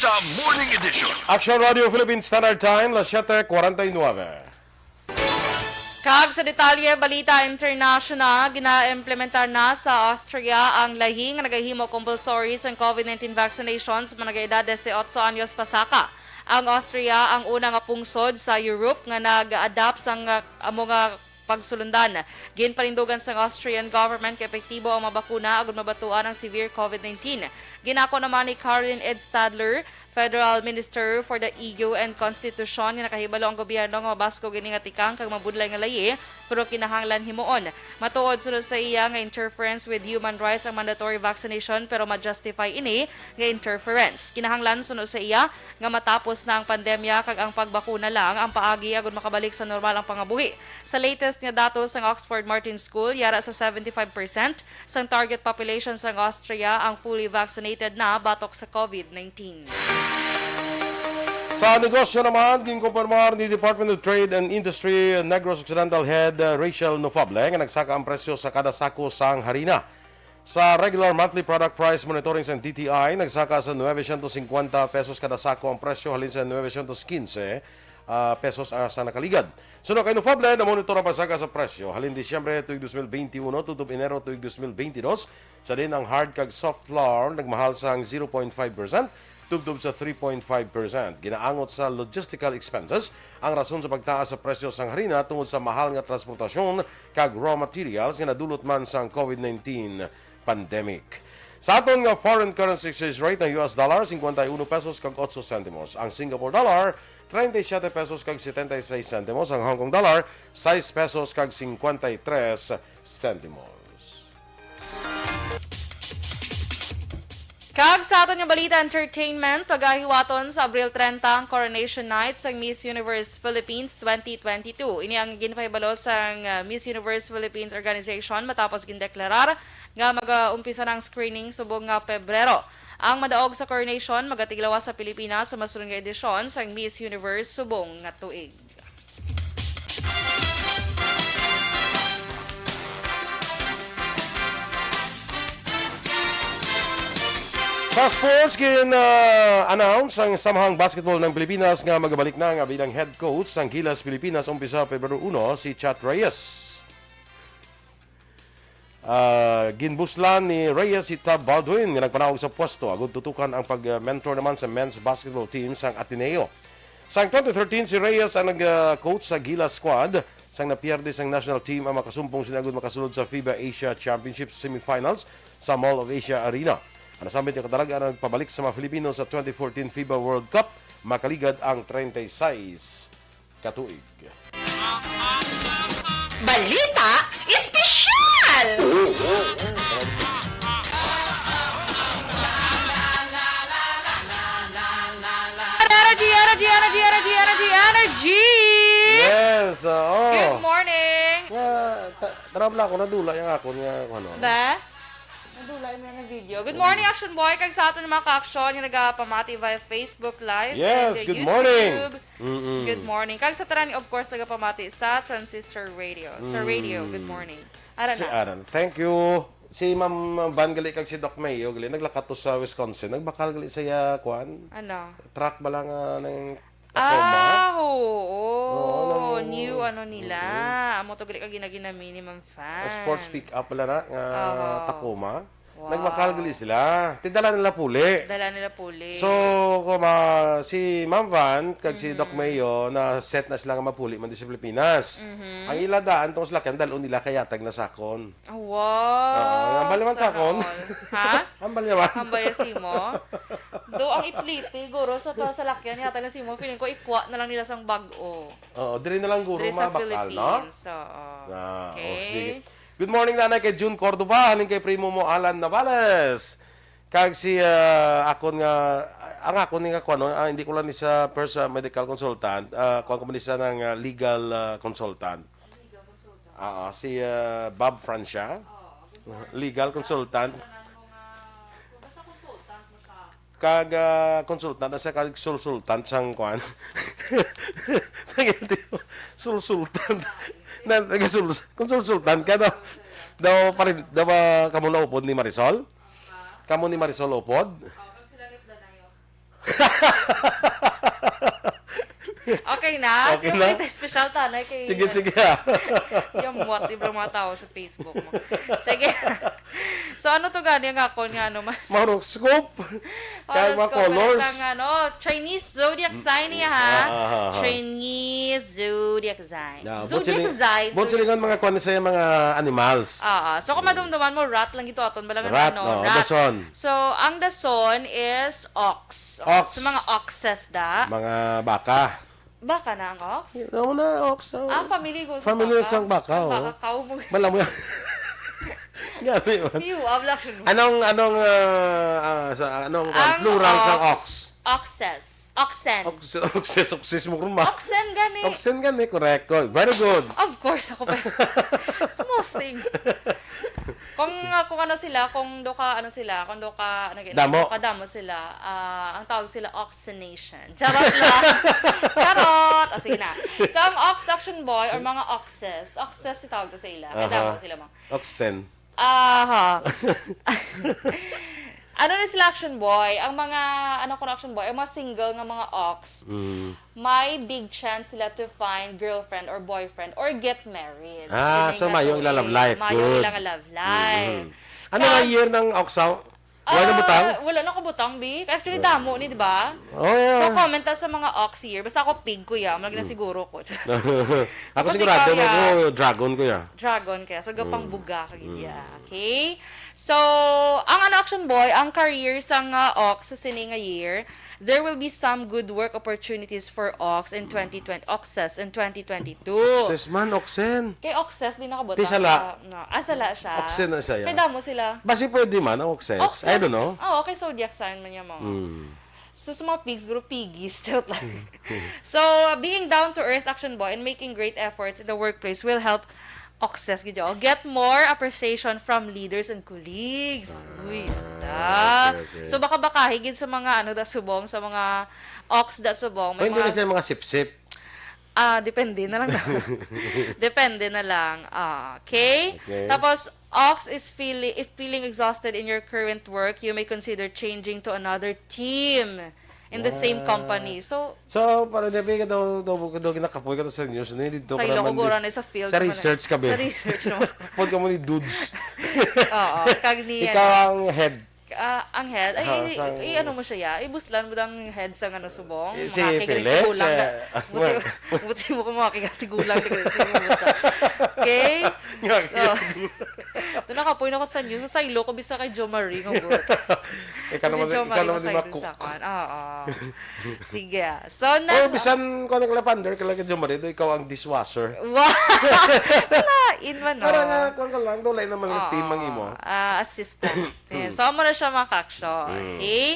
Sa Morning Edition. Action Radio Philippine Standard Time, las siete cuarenta y nueve. Kag sa detalye, balita international, ginaimplementar na sa Austria ang lahi nga nagahimo compulsory sang covid nineteen vaccinations sa mga edad dieciocho anyos pasaka. Ang Austria ang una nga pungsod sa Europe nga nag-adapt sang, ah, amo nga pagsulundan. Ginpanindugan sang Austrian government nga epektibo ang mga bakuna agud mabatuan ang severe covid nineteen. Ginako naman ni Caroline Edstadler, Federal Minister for the E U and Constitution, nga nakahibalo ang gobyerno nga mabaskog ini nga tikang kag mabudlay nga layi, pero kinahanglan himuon. Matuod, suno sa iya, nga interference with human rights ang mandatory vaccination, pero ma-justify ini nga interference. Kinahanglan, suno sa iya, nga matapos na ang pandemya kag ang pagbakuna lang ang paagi agud makabalik sa normal ang pangabuhi. Sa latest nga datos sang Oxford Martin School, yara sa seventy-five percent sang target population sang Austria ang fully vaccinated na batok sa covid nineteen. Sa negosyo naman, ginkumpirmar ni Department of Trade and Industry Negros Occidental Head, uh, Rachel Nofable nga nagsaka ang presyo sa kada sako sang harina. Sa regular monthly product price monitoring sang D T I, nagsaka sa novecientos cincuenta pesos kada sako ang presyo halin sa novecientos quince, ah, pesos, ah, sa nakaligad. Suno kay Nofable, namonitor ang pagsaka sa presyo halin Disyembre tuig dos mil beinti uno tubtob Enero tuig dos mil beinti dos, sa diin ang hard kag soft flour nagmahal sang zero point five percent tubtob sa three point five percent. Ginaangot sa logistical expenses ang rason sa pagtaas sa presyo sang harina tungod sa mahal nga transportasyon kag raw materials nga nadulot man sang covid nineteen pandemic. Sa aton nga foreign currency exchange rate, ang U S dollar, cincuenta y uno pesos kag ocho sentimos. Ang Singapore dollar, treinta y siete pesos kag setenta y seis sentimos. Ang Hong Kong dollar, sais pesos kag cincuenta y tres sentimos. Kag sa aton nga balita entertainment, pagahiwaton sa Abril treinta ang Coronation Night sang Miss Universe Philippines twenty twenty-two. Ini ang ginpahibalo sang, uh, Miss Universe Philippines Organization matapos gindeklarar nga magaumpisa na ang screening subong nga Pebrero. Ang madaog sa Coronation magatiglawas sa Pilipinas sa masunod nga edisyon sang Miss Universe subong nga tuig. Sa sports, gin-announce ang Samahang Basketball ng Pilipinas nga magabalik na nga bilang head coach sang Gilas Pilipinas umpisa Pebrero uno, si Chat Reyes. Ah, ginbuslan ni Reyes si Tab Baldwin nga nagpanaog sa pwesto agud tutukan ang pag-mentor naman sa men's basketball team sang Ateneo. Sang twenty thirteen, si Reyes ang nag-coach sa Gilas squad sang napierde sang national team ang makasumpong sini agud makasulod sa FIBA Asia Championship semifinals sa Mall of Asia Arena. Ang nasambit nga katalagan ang nagpabalik sa mga Filipino sa twenty fourteen FIBA World Cup, makaligad ang treinta y seis ka tuig. Balita Espesyal! Energy, energy, energy, energy, energy, energy! Yes, oo. Good morning! Nga, ta-, tara pala ako, nadula yung akon nga, ano. Ba? Nadula yung mga video. Good morning, Action Boy. Kag sa aton mga ka-action nga nagapamati via Facebook Live Yes, and good morning. YouTube. Mm-mm. Good morning. Kag sa tanan, of course, nagapamati sa Transistor Radio. Sa radio, good Mm. morning. Ara Si na. Aran. Thank you. Si Ma'am Van gali kag si Doc Mayo gali naglakat to sa Wisconsin. Nagbakal gali sa iya, kuan? Ano? Truck ba lang, ah, ng Tacoma? Ah, oo. Oo, nang New ano nila. Mm-mm. Amo to gali ka ginaginami ni Ma'am Fan. Sports pick-up pala na nga Oho. Tacoma. Wow. Nagbakal gali sila. Ti dala nila puli. Dala nila puli. So, kuma, si Ma'am Van kag si Doc Mhm. Mayo na set na sila nga mapuli man di sa Pilipinas. Mhm. Ang ila daan tong sila kandal nila kay yatag na sakon. Ah, wow. Oo, hambal naman Sana sakon. all. Ha? Hambal naman. Hambal ya simo? Do ang ipliti, guro, sa pasalakyan, yata na simo, feeling ko, ikuha na lang nila sang bag-o. Oo, diri na lang, guro, Diri sa mabakal, no? Philippines, oo. Ah, oh, Okay. sige. Good morning, Nanay, kay June Cordova, halin kay primo mo, Alan Navales. Kag si, ah, akon nga, ang akon ni nga, kuwan, no, ah, hindi ko lang ni sa first, ah, medical consultant, ah, kuwan ko man ni sa ng, ah, legal, ah, consultant. Ah, si, ah, Bob Francia, legal consultant. Kag, ah, consultant, asa kag sulsultant sang kuan. Sang L T O. Sulsultant. Na, taga sul-, kung sulsultant ka daw. Daw pa rin, daw ba kamo naupod ni Marisol? Kamo ni Marisol upod? Oh, kag sila ni Danayo. Okay na? Okay na? Special ta na kay Sige, sige, ah. Yung what, di ba, mga tao sa Facebook mo? Sige. So, ano to gani ang akon nga ano man? Horoscope. Kaya mga Horoscope, colors. Ang ano, Chinese zodiac sign niya, ha? Ah, ah, ah, ah. Chinese zodiac sign. Yeah, Zodiac buot siling-, sign, buot zodiac silingon mga sign. Kwan sa mga animals. Ah, ah. So, kung madumduman mo, rat lang ito aton. Balangan Rat, ano, no, rat. Dason. So, ang dason is ox. Ox. So, mga oxes da. Mga baka. Baka na ang ox? Ano na, ox, oh. Ah, family ko sa Family baka. Sa baka, Ang oh. Baka, cow mo. Bala mo yan. Grabe, man. Ew, abla, actually. Anong, anong, ah, ah, sa, anong, ah, Ang plural sa ox, ox? Oxes. Oxen. Ox-, oxes, oxes mo rin, ma. Oxen gani. Oxen gani, correct. Good. Very good. Of course, ako pa. Small thing. Kung, ah, kung ano sila, kung do ka, ano sila, kung do ka, ano, Damo. do ka damo sila, ah, ang tawag sila oxenation. Charot lang. Charot! O, sige na. So, ang ox action boy or mga oxes, oxes itawag to sa ila. Kaya Aha. damo sila, mga Oxen. Aha. Ano ni sila action boy? Ang mga, ano ko na action boy, ang mga single nga mga ox, Mm. may big chance sila to find girlfriend or boyfriend or get married. Ah, Sino so yung mayo ang gatuin? Love life. Mayo Good. Ilang love life. Mm-hmm. Ano Sa nga year ng ox? Wala na Ah, butang? Wala na ko butang, Bi. Actually, Wala. Damo ni, di ba? Oh, yeah. So, comment ta sa mga ox year. Basta ako pig, kuya. Mag Mm. siguro ko. Ako Tapos sigurado ikaw, na ya. Ako dragon, kuya. Dragon kaya. So, gapang Mm. buga ka gid Mm. ya. Okay? So, ang ano, action boy, ang career sa nga ox sa sini nga year, there will be some good work opportunities for ox in twenty twenty, oxes in twenty twenty-two. Oxes man, oxen. Kay oxes, di nakabutang Ti sala. sa, no. Ah, sala siya. Oxen na siya, ya. Kay damo sila. Basi pwede man ang oxes. Oxes. I don't know. Oo, kay zodiac sign man niya, mga. Mm. So, sa mga pigs, guro, pigis. Charot lang. So, being down to earth, action boy, and making great efforts in the workplace will help oxes, gid, oh, get more appreciation from leaders and colleagues. Uy, Ah, ta. okay, okay. So, baka-bakahi gid sa mga, ano, da subong, sa mga ox da subong. May Pwede na mga sila mga sip-sip. Ah, depende na lang. Depende na lang. Ah, okay? Okay. Tapos, ox is feeling, if feeling exhausted in your current work, you may consider changing to another team in the same Ah. company. So, So, para di ba ka daw, daw, daw ginakapoy ka daw sa news, na dito ka Sa ilo naman ko gura dis-, na sa field sa naman eh. research ka, be. Sa research naman. Pwede ka mo ni dudes. Oo, kag ni, Ikaw ano, ang head. ah, ang head. Ay, Ah, i-, sang i-, ano mo siya, ya? Ibuslan mo dang head sa, ano, subong. Eh, si Mga kay Felix, tigulang eh, na. Buti, buti mo kung mga kay tigulang na ganun, siguro buta. Okay? Nga, Oh. Doon nakapoy na ko sa news. Sa ilo ko, bisa kay Jo Marie, nga good. Ikaw Kasi naman, Jo ikaw Marie, naman di masaylo makuk- sa kwan. Oo. Sige. So, na Oh, bisan ko naglapander ka lang kay Jo Marie, do ikaw ang dishwasher. Wow! Wala, in man, Para no? nga, kwan ka lang, do, lain naman ang Oo. team ang imo. Ah, assistant. Ayan. So, amo na siya, mga ka-action. Mm. Okay?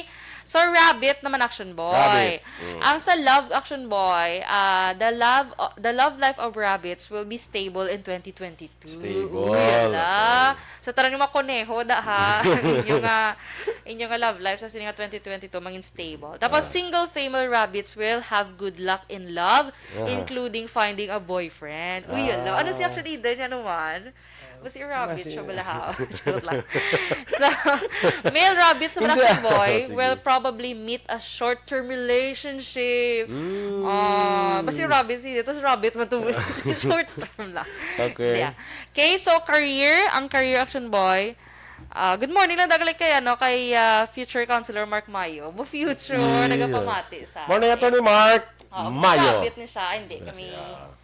So, rabbit naman, action boy. Rabbit. Mm. Ang sa love, action boy, ah, the love, the love life of rabbits will be stable in twenty twenty-two. Stable. Uy, ala. Okay. Sa tanan yung mga koneho, da, ha? Inyo nga, inyo nga love life sa sini nga twenty twenty-two, mangin stable. Tapos, Ah. single female rabbits will have good luck in love, Aha. including finding a boyfriend. Uy, ala. Ano si Ah. action leader niya naman? Mas i-rabbit Mas siya i- bala, ha? Charot lang. So, male rabbit sa Hindi, Black ah. Boy Sige. will probably meet a short-term relationship. Mm. Ah, basta yung rabbit, sige, tapos rabbit man to, short-term lang. Okay. Yeah. Okay, so career, ang career action boy. Ah, good morning lang, dagali kay, ano, kay, ah, future councilor Mark Mayo. Mo future, Yeah. nagapamati sa Morning, akin. Attorney Mark Oo, basta Mayo. rabbit ni siya. Ay, hindi, Yes, kami yeah.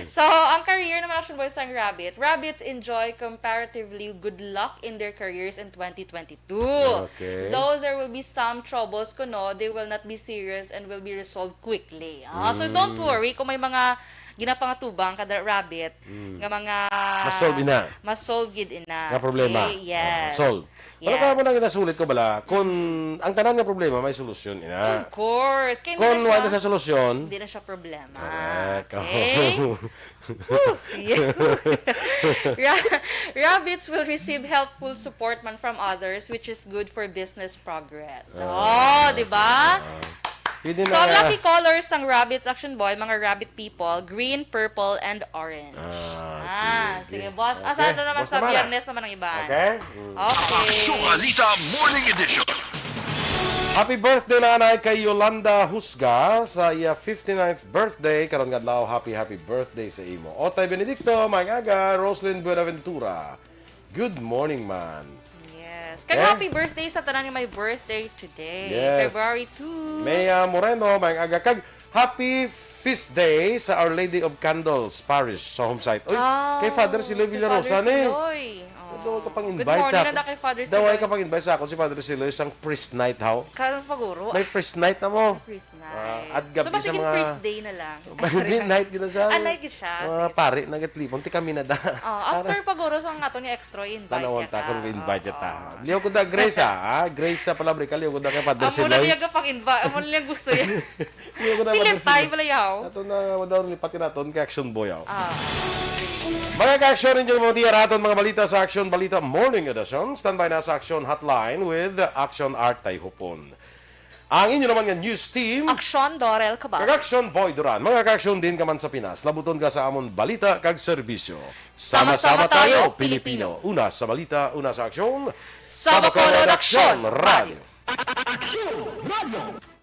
So, ang career naman, action boy, sang rabbit. Rabbits enjoy comparatively good luck in their careers in twenty twenty-two. Okay. Though there will be some troubles kuno, they will not be serious and will be resolved quickly. Ah, so, don't Mm. worry kung may mga ginapangatubang kada rabbit Mm. nga mga Ma-solve ina. ma-solve gid ina. Nga problema. Okay, Ah, yes. solve. Wala ka Yes. mo nang ginasulit ko bala. Kung Mm. ang tanan nga problema, may solusyon, ina. Of course. Kaya Kung hindi na wala siya, sa solusyon, hindi na siya problema. Correct. Okay? Woo! Yeah. Ra-, rabbits will receive helpful support man from others, which is good for business progress. So, Ah, di ba? ah. Pwede So, na ang nga. lucky colors sang rabbits, action boy, mga rabbit people, green, purple, and orange. Ah, Ah, sige. sige, boss. Ah, Okay. sa ano naman, Boss sa naman, ah. Biyernes naman ang iba. Okay? Mm. Okay. Aksyon Anita Morning Edition. Happy birthday na anay kay Yolanda Husga sa iya fifty-ninth birthday karon nga adlaw. Happy, happy birthday sa imo. Otay Benedicto, maayong aga. Roslyn Buenaventura, good morning, man. Yes. Kag Okay. Happy birthday sa tanan nga may birthday today, Yes. February two. Mea Moreno, maayong aga. Kag happy feast day sa Our Lady of Candles Parish sa home site. Uy, Ah, kay Father Siloy si Villarosa Father ni. Siloy. Oh. Daw ka pang-invite Good morning sa na da kay Father Daw ay Siloy. ka pang-invite sa ako si Father Siloy sang priest night, how? Karon paguro. May priest night na mo. Priest night. Ah, at gabi So, basi sa gin mga priest day na lang. Basi night gid na siya. Ah, night gid siya. Mga Sige, sige. Pare, nagatlipon. Ti kami na da. Oh, after paguro sa nga ato ni extra invite Tanawon niya ta ka. kung invite Oo. ta. Liyaw ko da Grace, ah. Ah, Grace sa palabra ka, liyaw ko da kay Father Amo na Siloy. niya ka pang-invite. Amo na niya gusto yan. Liyaw ko da kay Pilit Father tayo Siloy. pala yaw. Ato na wala lipat ka naton kay Action Boy, aw. Ah. Mga ka-action, ninyo mo diya raton mga balita sa Action Balita Morning Edition. Standby na sa Action Hotline with Action Art Tayhupon. Ang inyo naman nga news team, Aksyon Dorel Cabal. kag Action Boy Duran. Mga ka-action din ka man sa Pinas. Labuton ka sa amon balita kag serbisyo. Sama-sama tayo, Pilipino. Una sa balita, una sa aksyon. Sa Bacolod Aksyon Radio. Aksyon Radio.